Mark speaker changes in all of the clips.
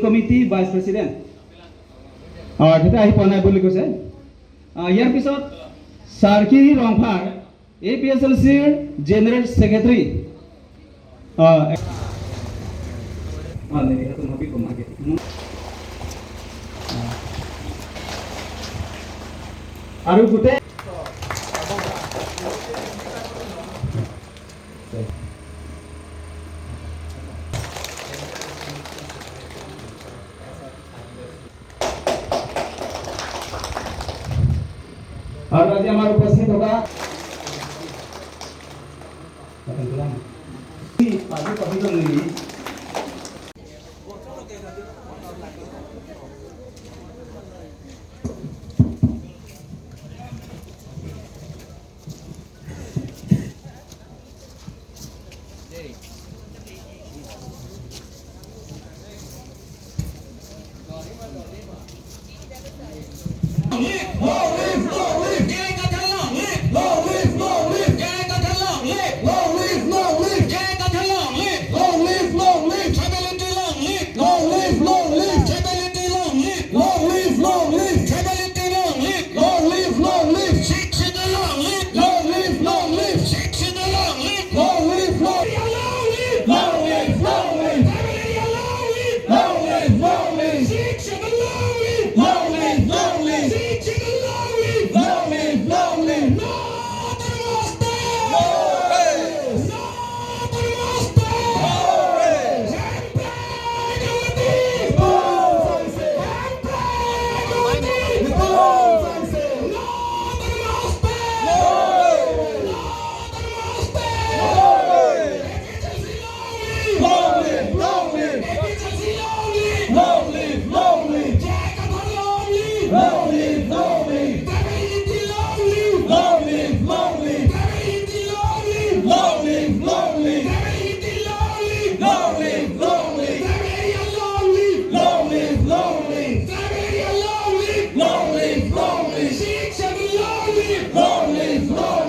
Speaker 1: Committee vice president, তেখেতে আহি পোৱা নাই বুলি কৈছে। ইয়াৰ পিছত চাৰ্কি ৰংফাৰ, এপিএইচএলচিৰ জেনেৰেল ছেক্ৰেটাৰী। আৰু গোটেই আৰু আজি আমাৰ উপস্থিত থকা
Speaker 2: Long live, long live! Long live, long live! Long live, long live! Long live, long live! Long live, long live! Long live, long live! Long live, long long live, long live! Long live, long live! Long live, long live! Long live, long live! Long live, long live! Long live, long live! Long live, long live! Long live, long live! Long live, long live! Long live, long live! Long live, long live! Long live, long live! Long live, long live! Long live, long live! Long live, long live! Long live, long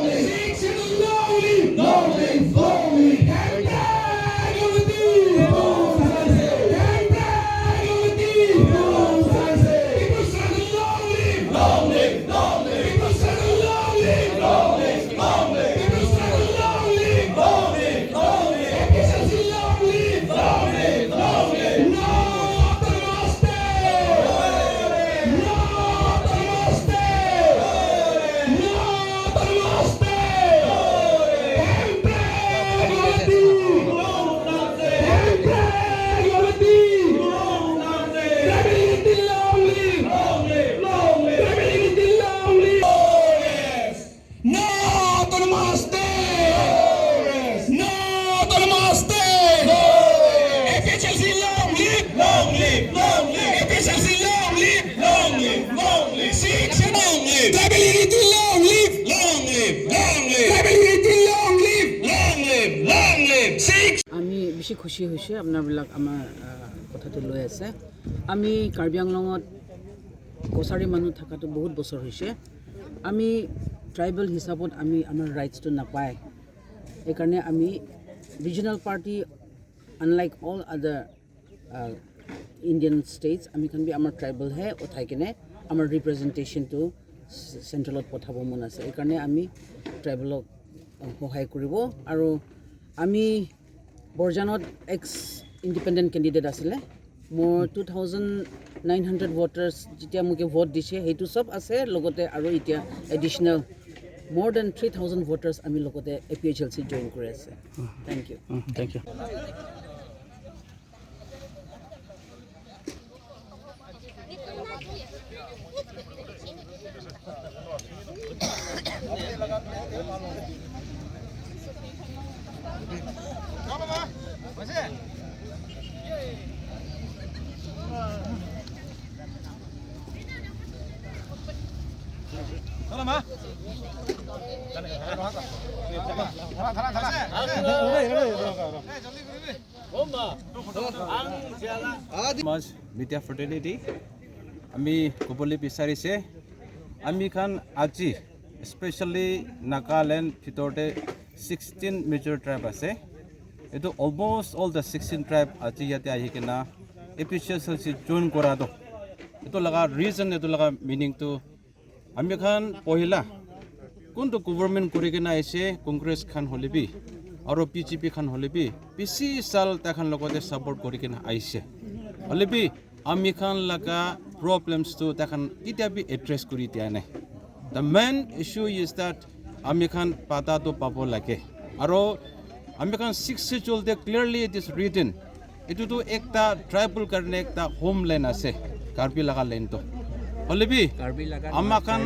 Speaker 2: live! Long live, long live! Long live, long live!
Speaker 3: No to Namaste! No to Namaste! APHLC, long live!
Speaker 2: Long live, long live!
Speaker 3: APHLC, long live!
Speaker 2: Long live, long live!
Speaker 3: Six
Speaker 2: Long live!
Speaker 3: Tribal unity, long live!
Speaker 2: Long live, long live!
Speaker 3: Tribal unity, long live!
Speaker 2: Long live, long live!
Speaker 3: Six
Speaker 4: আমি বেছি খুচি হৈছে, আপোনাৰবিলাক আমাৰ কথাটো লৈ আছে। আমি কাৰ্বি আংলঙত কছাৰী মানুহ থকাটো বহুত বছৰ হৈছে। আমি ট্ৰাইবেল হিচাপত আমি আমাৰ ৰাইটছটো নাপায়। সেইকাৰণে আমি regional party, unlike all other Indian states, আমি খান বি আমাৰ ট্ৰাইবেলহে উঠাই কিনে আমাৰ ৰিপ্ৰেজেণ্টেশ্যনটো চেণ্ট্ৰেলত পঠাব মন আছে। সেইকাৰণে আমি ট্ৰাইবেলক সহায় কৰিব। আৰু আমি বৰজানত এক্স ইণ্ডিপেণ্ডেণ্ট কেণ্ডিডেট আছিলে। মোৰ 2900 ভোটাৰ্ছ যেতিয়া মোক ভোট দিছে, সেইটো চব আছে। লগতে আৰু এতিয়া additional more than 3000 voters আমি লগতে এপিএইচএলচি জইন কৰি আছে। Thank you.
Speaker 1: Thank you.
Speaker 5: সমাজ মিডিয়া ফ্ৰেটাৰ্নিটি, আমি ক'বলৈ বিচাৰিছে, আমি খান আজি স্পেচিয়েলি নাগালেণ্ড ভিতৰতে 16 মেজৰ ট্ৰাইব আছে। এইটো almost all the 16 tribe আজি ইয়াতে আহি কিনে APHLC join কৰাটো এইটো লগা ৰিজন, এইটো লগা মিনিংটো আমি খান পহিলা কোনটো গভৰ্ণমেণ্ট কৰি কিনে আহিছে, কংগ্ৰেছ খান হ'লেবি আৰু বিজেপি খান হ'লেবি, বেছি চাল তাখান লগতে ছাপৰ্ট কৰি কিনে আহিছে। হ'লেবি আমি খান লগা প্ৰব্লেমছটো তাখান কেতিয়াবি এড্ৰেছ কৰি দিয়া নাই। The main issue is that আমি খান পাতাটো পাব লাগে আৰু আমি খান ছিক্স চিডিউলতে ক্লিয়াৰলি it is written, এইটোতো একটা ট্ৰাইবেল কাৰণে একটা হোম লেণ্ড আছে, কাৰ্বি লগা লেণ্ডটো হ'লেবি আমাক খান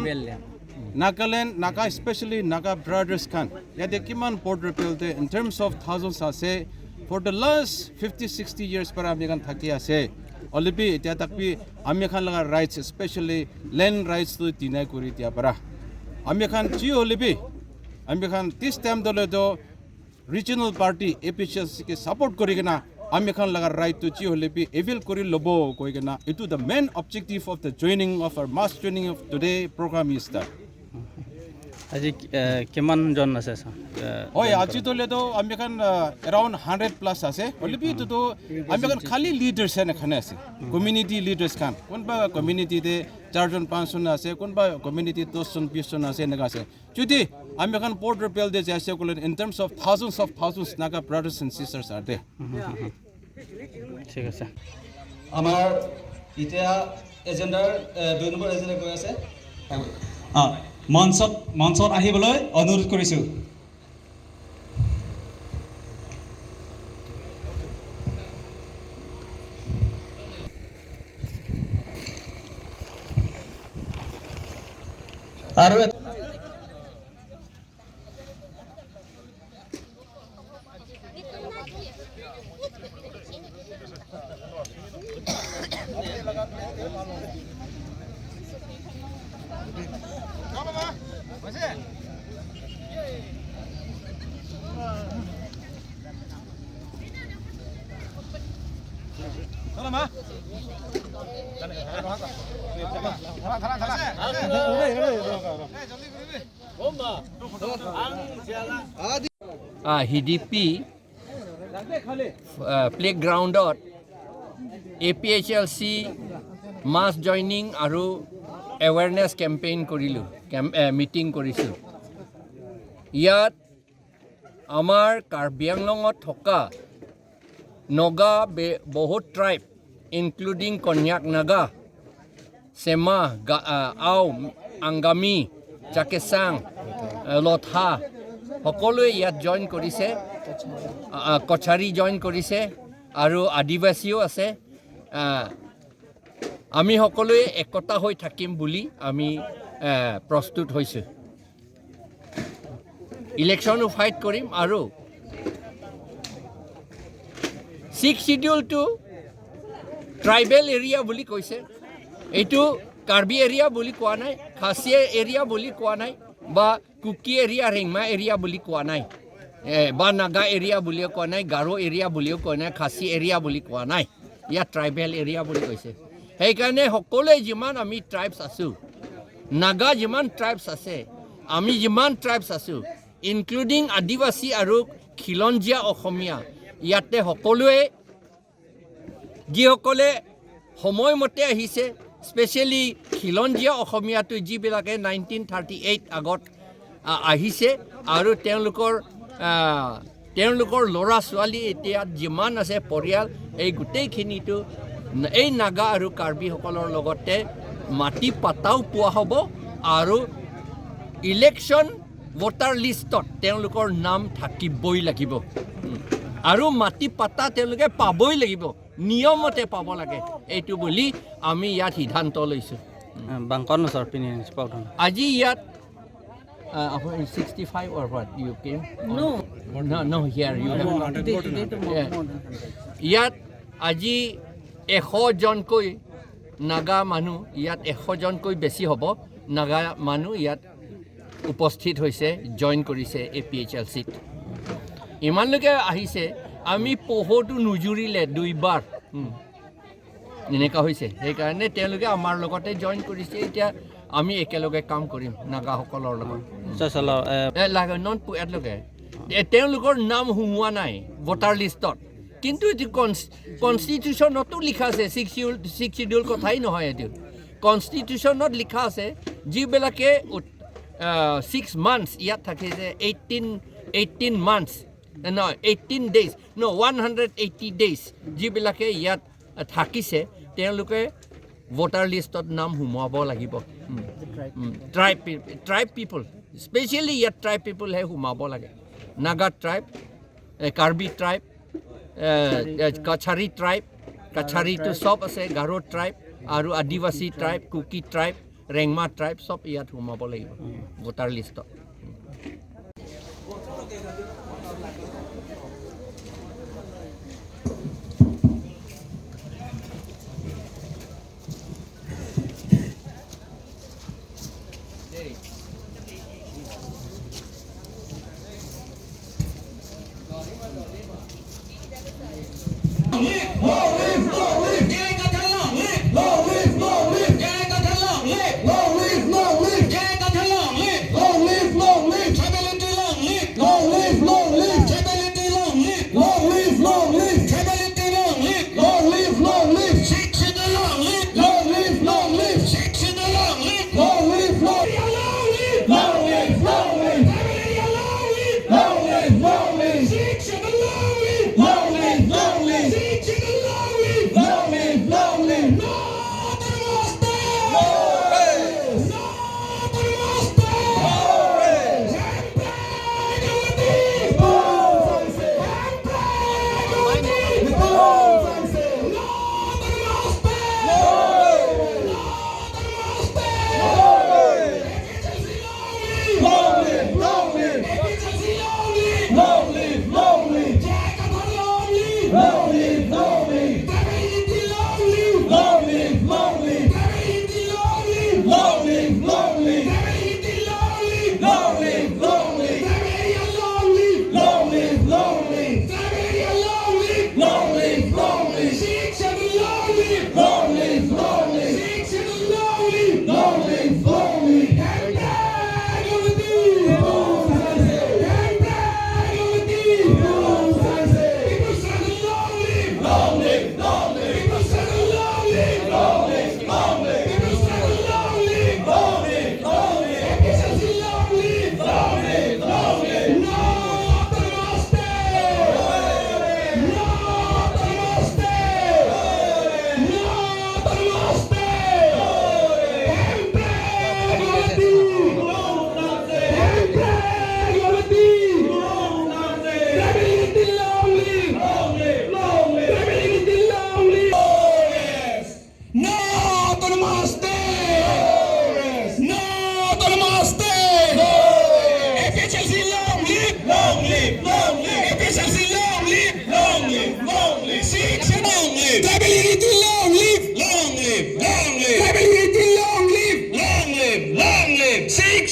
Speaker 5: নাগালেণ্ড, নাগা, স্পেচিয়েলি নাগা ব্ৰাদাৰ্ছ খান ইয়াতে কিমান বৰ্ডাৰ বেল্টে ইন টাৰ্মছ অফ থাউজেণ্ডছ আছে। For the last 50-60 years পৰা আমি খান থাকি আছে। হ'লেবি এতিয়া তাকবি আমি খান লগা ৰাইটছ, স্পেচিয়েলি লেণ্ড ৰাইটছটো ডিনাই কৰি দিয়া পৰা আমি খান যি হ'লেবি আমি খান দিছ টাইম দলেতো ৰিজনেল পাৰ্টি এপিএইচএলচিকে ছাপৰ্ট কৰি কিনা আমি খান লগা ৰাইটটো যি হ'লেবি এভেইল কৰি ল'ব কৈ কিনা এইটো the main objective of the joining of our mass joining of today program is that.
Speaker 6: আজি কিমানজন আছে ছাৰ?
Speaker 5: হয়, আজি তলেতো আমি খান এৰাউণ্ড 100+ আছে। হ'লেবি এইটোতো আমি খান খালি লিডাৰ্ছ এখানে আছে, কমিউনিটি লিডাৰ্ছ খান। কোনোবা কমিউনিটিতে চাৰজন পাঁচজন আছে, কোনোবা কমিউনিটি 10জন 20জন আছে, এনেকুৱা আছে। যদি আমি খান বৰ্ডাৰ বেল্টে যাইছে ক'লে in terms of thousands of thousands Naga brothers and sisters are there.
Speaker 6: ঠিক আছে।
Speaker 1: আমাৰ এতিয়া এজেণ্ডাৰ 2 নম্বৰ এজেণ্ডা গৈ আছে। মঞ্চত আহিবলৈ অনুৰোধ কৰিছোঁ। আৰু
Speaker 7: হিডিপি প্লে'গ্ৰাউণ্ডত এপিএইচএলচি মাছ জইনিং আৰু এৱেৰনেছ কেম্পেইন কৰিলোঁ, মিটিং কৰিছোঁ। ইয়াত আমাৰ কাৰ্বি আংলঙত থকা নগা বহুত ট্ৰাইব, ইনক্লুডিং কন্যাক নাগা, চেমা, আও, আংগামী, চাকেচাং, লথা সকলোৱে ইয়াত জইন কৰিছে। কছাৰী জইন কৰিছে আৰু আদিবাসীও আছে। আমি সকলোৱে একতা হৈ থাকিম বুলি আমি প্ৰস্তুত হৈছোঁ। ইলেকশ্যনো ফাইট কৰিম আৰু ছিক্স চিডিউলটো ট্ৰাইবেল এৰিয়া বুলি কৈছে। এইটো কাৰ্বি এৰিয়া বুলি কোৱা নাই, খাচী এৰিয়া বুলি কোৱা নাই বা কুকি এৰিয়া, ৰেংমা এৰিয়া বুলি কোৱা নাই, বা নাগা এৰিয়া বুলিও কোৱা নাই, গাৰো এৰিয়া বুলিও কোৱা নাই, খাচী এৰিয়া বুলি কোৱা নাই। ইয়াত ট্ৰাইবেল এৰিয়া বুলি কৈছে। সেইকাৰণে সকলোৱে যিমান আমি ট্ৰাইবছ আছোঁ, নাগা যিমান ট্ৰাইবছ আছে, আমি যিমান ট্ৰাইবছ আছোঁ, ইনক্লুডিং আদিবাসী আৰু খিলঞ্জীয়া অসমীয়া, ইয়াতে সকলোৱে যিসকলে সময়মতে আহিছে, স্পেচিয়েলি খিলঞ্জীয়া অসমীয়াটো যিবিলাকে 1938 আগত আহিছে আৰু তেওঁলোকৰ ল'ৰা ছোৱালী এতিয়া যিমান আছে পৰিয়াল, এই গোটেইখিনিতো এই নাগা আৰু কাৰ্বিসকলৰ লগতে মাটি পাতাও পোৱা হ'ব আৰু ইলেকশ্যন ভোটাৰ লিষ্টত তেওঁলোকৰ নাম থাকিবই লাগিব আৰু মাটি পাতা তেওঁলোকে পাবই লাগিব, নিয়মতে পাব লাগে, এইটো বুলি আমি ইয়াত সিদ্ধান্ত লৈছোঁ।
Speaker 6: বাংকন ছাৰ পিনি
Speaker 7: আজি ইয়াত 65 or what you came?
Speaker 4: No.
Speaker 7: No, here you have.
Speaker 4: Today, more,
Speaker 7: Yeah.
Speaker 4: more than 100.
Speaker 7: ইয়াত আজি 100জনকৈ নাগা মানুহ, ইয়াত 100জনকৈ বেছি হ'ব নাগা মানুহ ইয়াত উপস্থিত হৈছে, জইন কৰিছে এপিএইচএলচিত। ইমানলৈকে আহিছে, আমি পহুটো নুজুৰিলে দুইবাৰ এনেকুৱা হৈছে। সেইকাৰণে তেওঁলোকে আমাৰ লগতে জইন কৰিছে। এতিয়া আমি একেলগে কাম কৰিম নাগাসকলৰ লগত। নন ইয়াতলৈকে তেওঁলোকৰ নাম সোমোৱা নাই ভোটাৰ লিষ্টত। কিন্তু এইটো কনষ্টিটিউশ্যনতো লিখা আছে। ছিক্স চিডিউল কথাই নহয়, এইটো কনষ্টিটিউশ্যনত লিখা আছে। যিবিলাকে 6 মান্থছ ইয়াত থাকে যে 18 মান্থছ নহয়, 18 ডেইজ ন, 180 ডেইজ যিবিলাকে ইয়াত থাকিছে, তেওঁলোকে ভোটাৰ লিষ্টত নাম সোমোৱাব লাগিব। ট্ৰাইব পিপল স্পেচিয়েলি, ইয়াত ট্ৰাইব পিপলহে সোমাব লাগে। Naga tribe, Karbi tribe, Kachari tribe, কছাৰীটো চব আছে, গাৰো ট্ৰাইব আৰু Adivasi tribe, Kuki tribe, Rengma tribe, চব ইয়াত সোমাব লাগিব ভোটাৰ লিষ্টত।
Speaker 2: Long live,